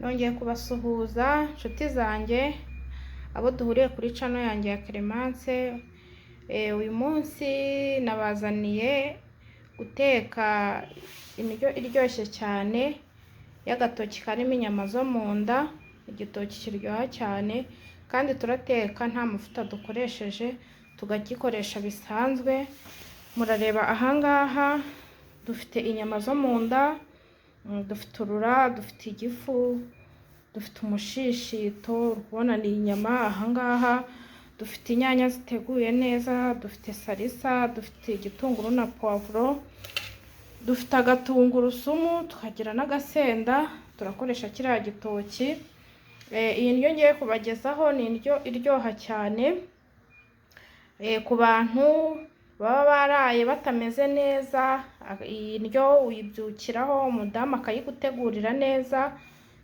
Nongeye kubasuhuza nshuti zanjye, abo duhuriye kuri channel yanjye ya Clemence. Uyu munsi nabazaniye guteka indyo iryoshye cyane y'agatoki karimo inyama zo mu nda, igitoki kiryoha cyane kandi turateka nta mavuta dukoresheje, tugagikoresha bisanzwe. Murareba ahangaha dufite inyama zo mu nda, dufite urura, dufite igifu, dufite umushishito, urabona ni inyama. Ahangaha dufite inyanya ziteguye neza, dufite salisa, dufite igitunguru na puwavuro, dufite agatungurusumu, tukagira n'agasenda. Turakoresha kiriya gitoki. Iyi ndyo ngiye kubagezaho ni indyo iryoha cyane ku bantu baba baraye batameze neza. Iyi ndyo uyibyukiraho, umudamu akayigutegurira neza,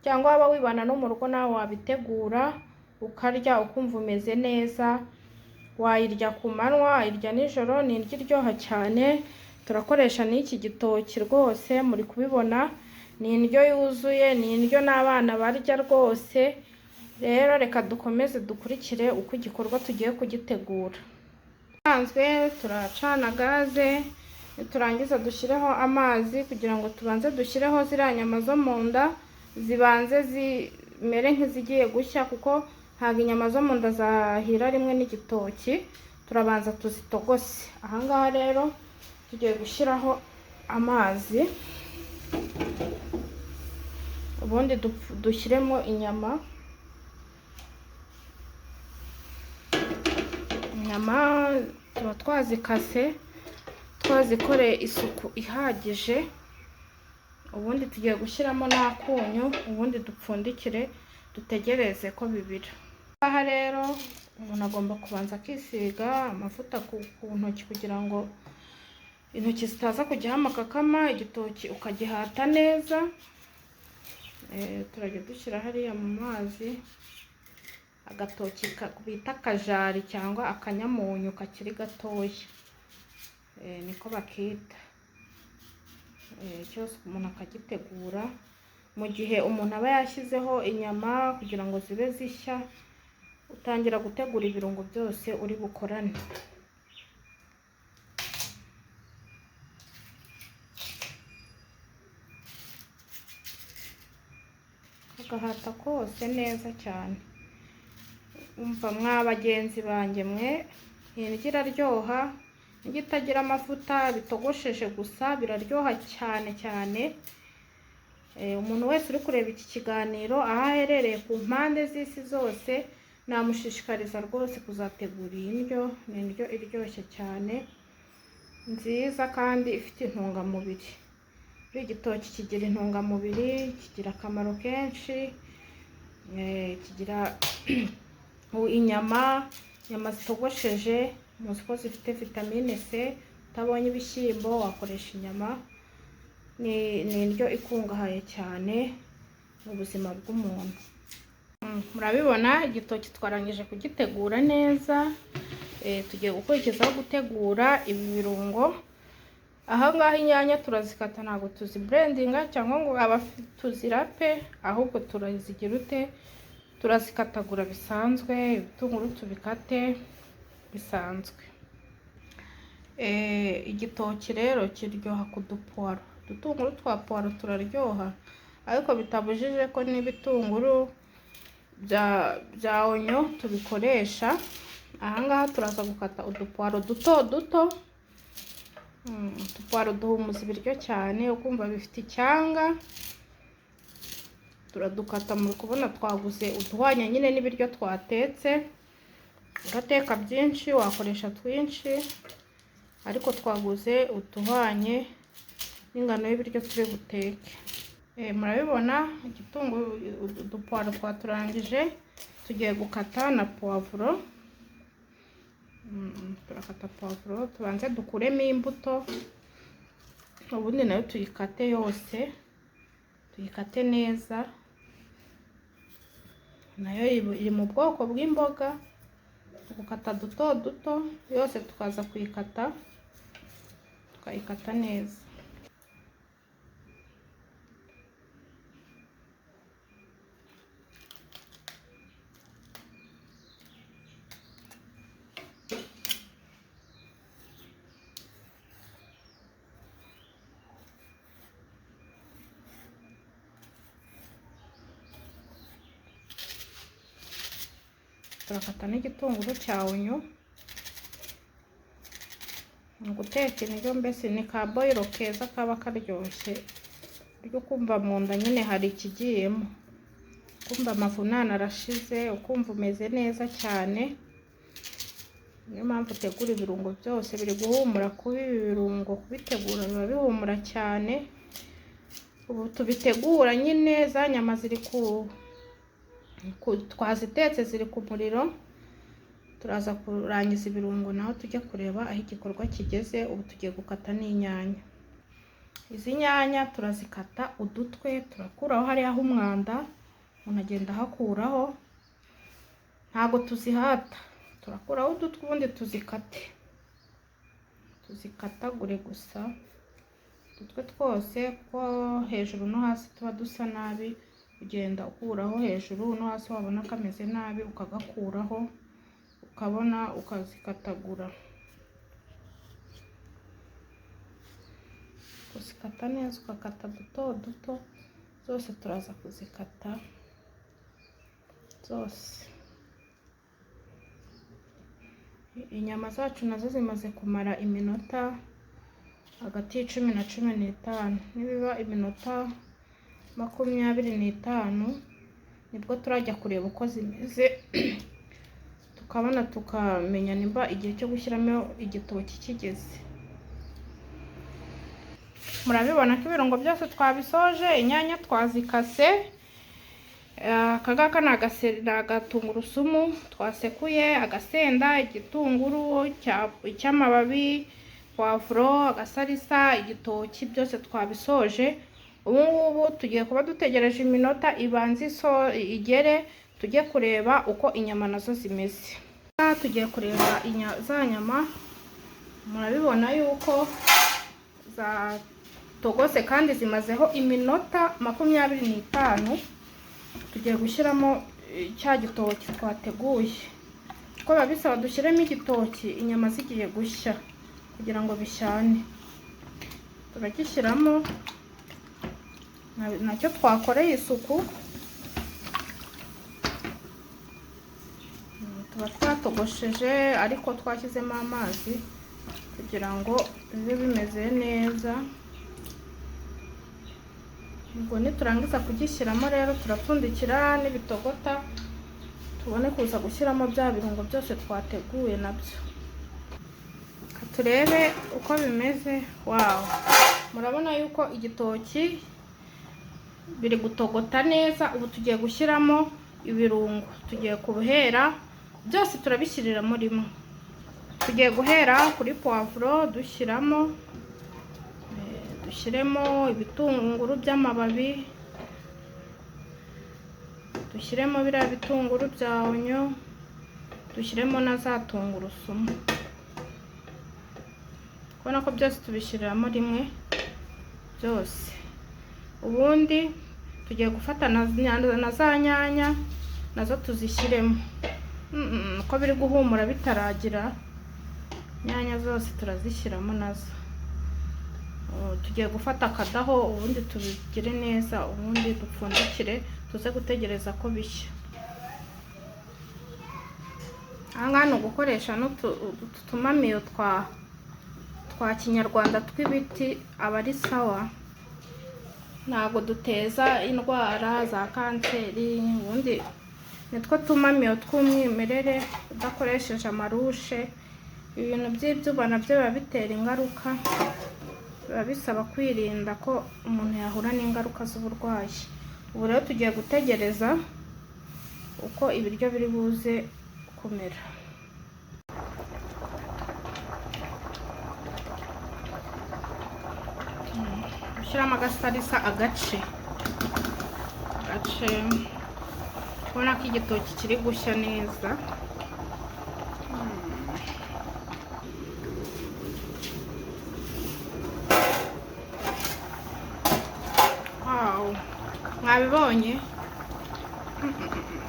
cyangwa waba wibana no mu rugo nawe wabitegura ukarya ukumva umeze neza. Wayirya ku manywa, wayirya nijoro, ni indyo iryoha cyane. Turakoresha n'iki gitoki rwose, muri kubibona ni indyo yuzuye, ni indyo n'abana barya rwose. Rero reka dukomeze dukurikire uko igikorwa tugiye kugitegura. Ubusanzwe turacana gaze, niturangiza dushyireho amazi kugira ngo tubanze dushyireho ziriya nyama zo mu nda, zibanze zimere nk'izigiye gushya, kuko ntabwo inyama zo mu nda zahira rimwe n'igitoki. Turabanza tuzitogose. Ahangaha rero tugiye gushyiraho amazi, ubundi dushyiremo inyama. Inyama tuba twazikase, twazikoreye isuku ihagije. Ubundi tugiye gushyiramo n'akunyu, ubundi dupfundikire dutegereze ko bibira. Aha rero umuntu agomba kubanza akisiga amavuta ku ntoki kugira ngo intoki zitaza kujyaho amakakama, igitoki ukagihata neza. Turajya dushyira hariya mu mazi agatoki bita akajari cyangwa akanyamunyu kakiri gatoya, niko bakita. Cyose umuntu akagitegura mu gihe umuntu aba yashyizeho inyama kugira ngo zibe zishya. Utangira gutegura ibirungo byose uri bukorane. Agahata kose neza cyane. Umva mwa bagenzi banjye mwe, iyi ndyo iraryoha, indyo itagira amavuta, bitogosheje gusa, biraryoha cyane cyane. Umuntu wese uri kureba iki kiganiro aho aherereye ku mpande z'isi zose, namushishikariza rwose kuzategura iyi ndyo. Ni indyo iryoshye cyane, nziza kandi ifite intungamubiri. Buri igitoki kigira intungamubiri, kigira akamaro kenshi, kigira inyama, inyama zitogosheje muzi ko zifite vitamine C. Utabonye ibishyimbo wakoresha inyama. Ni indyo ikungahaye cyane mu buzima bw'umuntu. Murabibona igitoki twarangije kugitegura neza. Tugiye gukurikizaho gutegura ibi birungo. Ahangaha inyanya turazikata, ntabwo tuziburendinga cyangwa ngo tuzirape, ahubwo turazigira ute, turazikatagura bisanzwe. Ibitunguru tubikate bisanzwe. Igitoki rero kiryoha ku dupuwaro, udutunguru twa puwaro turaryoha, ariko bitabujije ko n'ibitunguru bya onyo tubikoresha. Ahangaha turaza gukata udupuwaro duto duto. Udupuwaro duhumuza ibiryo cyane, ukumva bifite icyanga. Turadukata, muri kubona twaguze uduhwanya nyine n'ibiryo twatetse. Urateka byinshi wakoresha twinshi, ariko twaguze uduhwanye n'ingano y'ibiryo turi buteke. Murabibona igitunguru, udupuwaro twaturangije, tugiye gukata na puwavuro. Turakata puwavuro, tubanze dukuremo imbuto, ubundi nayo tuyikate yose, tuyikate neza. Nayo iri mu bwoko bw'imboga, gukata duto duto yose tukaza kuyikata, tukayikata neza. Turakata n'igitunguru cya onyo. Ni uguteka indyo mbese, ni ka boyiro keza kaba karyoshye, buryo ukumva mu nda nyine hari ikigiyemo, ukumva amavunane arashize, ukumva umeze neza cyane. Niyo mpamvu utegura ibirungo byose biri guhumura. Kuba ibi birungo kubitegura biba bihumura cyane. Ubu tubitegura nyine, za nyama ziri ku twazitetse ziri ku muriro. Turaza kurangiza ibirungo naho tujye kureba aho igikorwa kigeze. Ubu tugiye gukata n'inyanya. Izi nyanya turazikata udutwe, turakuraho hariya umwanda, umuntu agenda ahakuraho, ntabwo tuzihata. Turakuraho udutwe ubundi tuzikate, tuzikatagure gusa udutwe twose, kuko hejuru no hasi tuba dusa nabi. Ugenda ukuraho hejuru no hasi, wabona kameze nabi ukagakuraho, ukabona ukazikatagura. Kuzikata neza ugakata duto duto, zose turaza kuzikata zose. Inyama zacu nazo zimaze kumara iminota hagati ya 10 na 15, nibiba iminota 25 nibwo turajya kureba uko zimeze, tukabona tukamenya nimba igihe cyo gushyiramo igitoki kigeze. Murabibona ko ibirungo byose twabisoje, inyanya twazikase. Aka ngaka ni agatungurusumu twasekuye, agasenda, igitunguru cy'amababi, puwavuro, agasarisa, igitoki, byose twabisoje. Ubu ngubu tugiye kuba dutegereje iminota ibanza igere, tujye kureba uko inyama nazo zimeze. Tugiye kureba za nyama, murabibona yuko zatogose kandi zimazeho iminota 25. Tugiye gushyiramo cya gitoki twateguye, kuko biba bisaba dushyiremo igitoki inyama zigiye gushya kugira ngo bishyane. Turagishyiramo nacyo twakoreye isuku, tuba twatogosheje ariko twashyizemo amazi kugira ngo bibe bimeze neza. Ubwo niturangiza kugishyiramo rero turapfundikira, n'ibitogota tubone kuza gushyiramo bya birungo byose twateguye nabyo. Turebe uko bimeze. Wawu, murabona yuko igitoki biri gutogota neza. Ubu tugiye gushyiramo ibirungo, tugiye kubuhera byose turabishyiriramo rimwe. Tugiye guhera kuri puwavuro dushyiramo, dushyiremo ibitunguru by'amababi, dushyiremo biriya bitunguru bya onyo, dushyiremo na za tungurusumu. Ubona ko byose tubishyiriramo rimwe byose. Ubundi tugiye gufata na za nyanya nazo tuzishyiremo. Uko biri guhumura bitaragira, inyanya zose turazishyiramo nazo. Tugiye gufata akadaho ubundi tubigire neza, ubundi dupfundikire tuze gutegereza ko bishya. Aha ngaha ni ugukoresha n'utumamiyo twa kinyarwanda tw'ibiti, aba ari sawa, ntabwo duteza indwara za kanseri. Ubundi nitwo tumamiyo tw'umwimerere udakoresheje amarushe. Ibintu by'ibyuma nabyo biba bitera ingaruka, biba bisaba kwirinda ko umuntu yahura n'ingaruka z'uburwayi. Ubu rero tugiye gutegereza uko ibiryo biri buze kumera. Gushyiramo agasarisa agace agace, ubona ko igitoki kiri gushya neza. Wow, mwabibonye?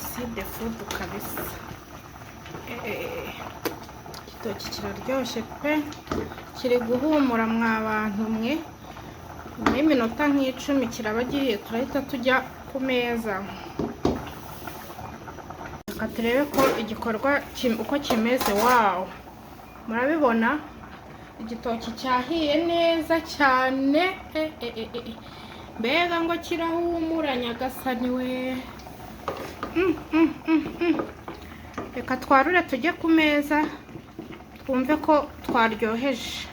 See the food kabisa. Igitoki kiraryoshye pe, kiri guhumura mwa bantu mwe. Nyuma y'iminota nk'icumi kiraba gihiye, turahita tujya ku meza. Reka turebe ko igikorwa uko kimeze. Wow, murabibona, igitoki cyahiye neza cyane. Mbega ngo kirahumura, nyagasani we! Reka twarure tujye ku meza, twumve ko twaryoheje.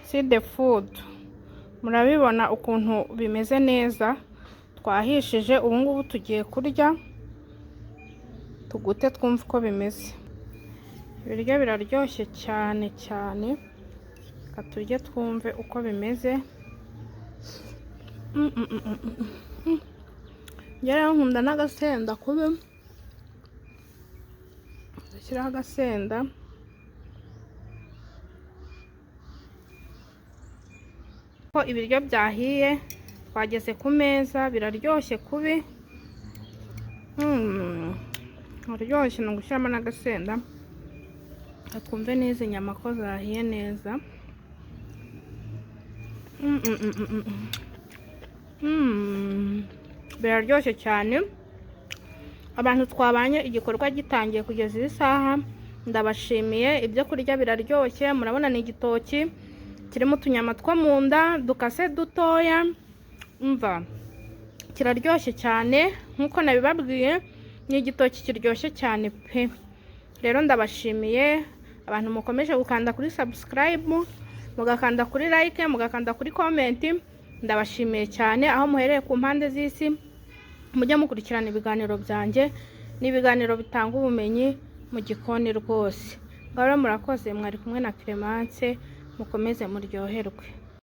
See the food, murabibona ukuntu bimeze neza. Twahishije, ubu ngubu tugiye kurya tugute, twumve uko bimeze. Ibiryo biraryoshye cyane cyane. Reka turye twumve uko bimeze. Njye rero nkunda n'agasenda kubi, ndashyiraho agasenda. Ko ibiryo byahiye, twageze ku meza, biraryoshye kubi. Biraryoshye, ni ugushyiramo n'agasenda. Reka twumve n'izi nyama ko zahiye neza. Biraryoshye cyane. Abantu twabanye igikorwa gitangiye kugeza iyi saha, ndabashimiye. Ibyo kurya biraryoshye, murabona ni igitoki kirimo utunyama two mu nda dukase dutoya. Umva, kiraryoshye cyane nk'uko nabibabwiye, ni igitoki kiryoshye cyane pe. Rero ndabashimiye abantu mukomeje gukanda kuri subscribe, mugakanda kuri like, mugakanda kuri comment. Ndabashimiye cyane aho muhereye ku mpande z'isi, mujye mukurikirana ibiganiro byanjye. Ni ibiganiro bitanga ubumenyi mu gikoni rwose. Ngaho rero murakoze, mwari kumwe na Clemence, mukomeze muryoherwe.